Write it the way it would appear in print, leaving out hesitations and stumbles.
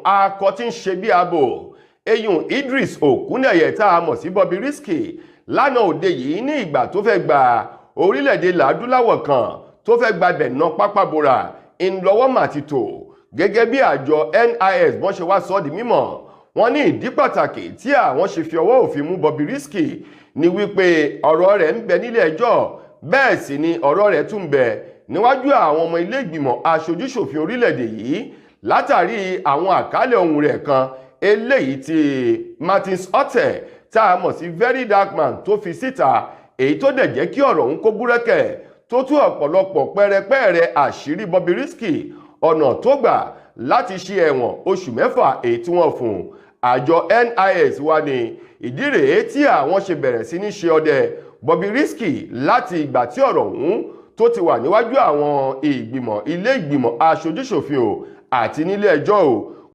Akọ tí ń ṣe bí abo eyín Idris Okuneye tá a mọ̀ sí Bobrisky lánàá òde yìí ní ìgbà tó fẹ́ gba orílẹ̀-èdè làdúláwọ̀ kan tó fẹ́ gba ibẹ̀ ná pápá bora ńlọ́wọ́ mà ti tò. Gẹ́gẹ́ bí àjọ NIS bọ́n ṣe wá sọ ọ́ di mímọ̀, wọ́n ní ìdí pàtàkì tí àwọn ṣe fi ọwọ́ òfin mú Bobrisky ni wípé ọ̀rọ̀ rẹ̀ ń bẹ nílé ẹjọ́, bẹ́ẹ̀ sì ni ọ̀rọ̀ rẹ̀ tún ń bẹ níwájú àwọn ọmọ ilé ìgbìmọ̀ aṣojúṣòfin orílẹ̀-èdè yìí látàrí àwọn àkálẹ̀ ohun rẹ̀ kan eléyìí tí Martins Otte tá a mọ̀ sí Very Dark Man tó fi síta, èyí tó dẹ̀ jẹ́ kí ọ̀rọ̀ ọ̀hún kó búrẹ́kẹ̀ tó tú ọ̀pọ̀lọpọ̀ pẹ́rẹpẹ́rẹ àṣírí Bobrisky, ọ̀nà tó gbà láti ṣe ẹ̀wọ̀n oṣù 6 èyí tí wọ́n fún. Àjọ NIS wá ní ìdí rèé tí àwọn ṣe bẹ̀rẹ̀ sí ní ṣe ọdẹ Bobrisky láti ìgbà tí ọ̀rọ̀ ọ̀hún tó ti wà níwájú àwọn ìgbìmọ̀ ilé ìgbìmọ̀ aṣojúṣòfin o àti nílé ẹjọ́ o.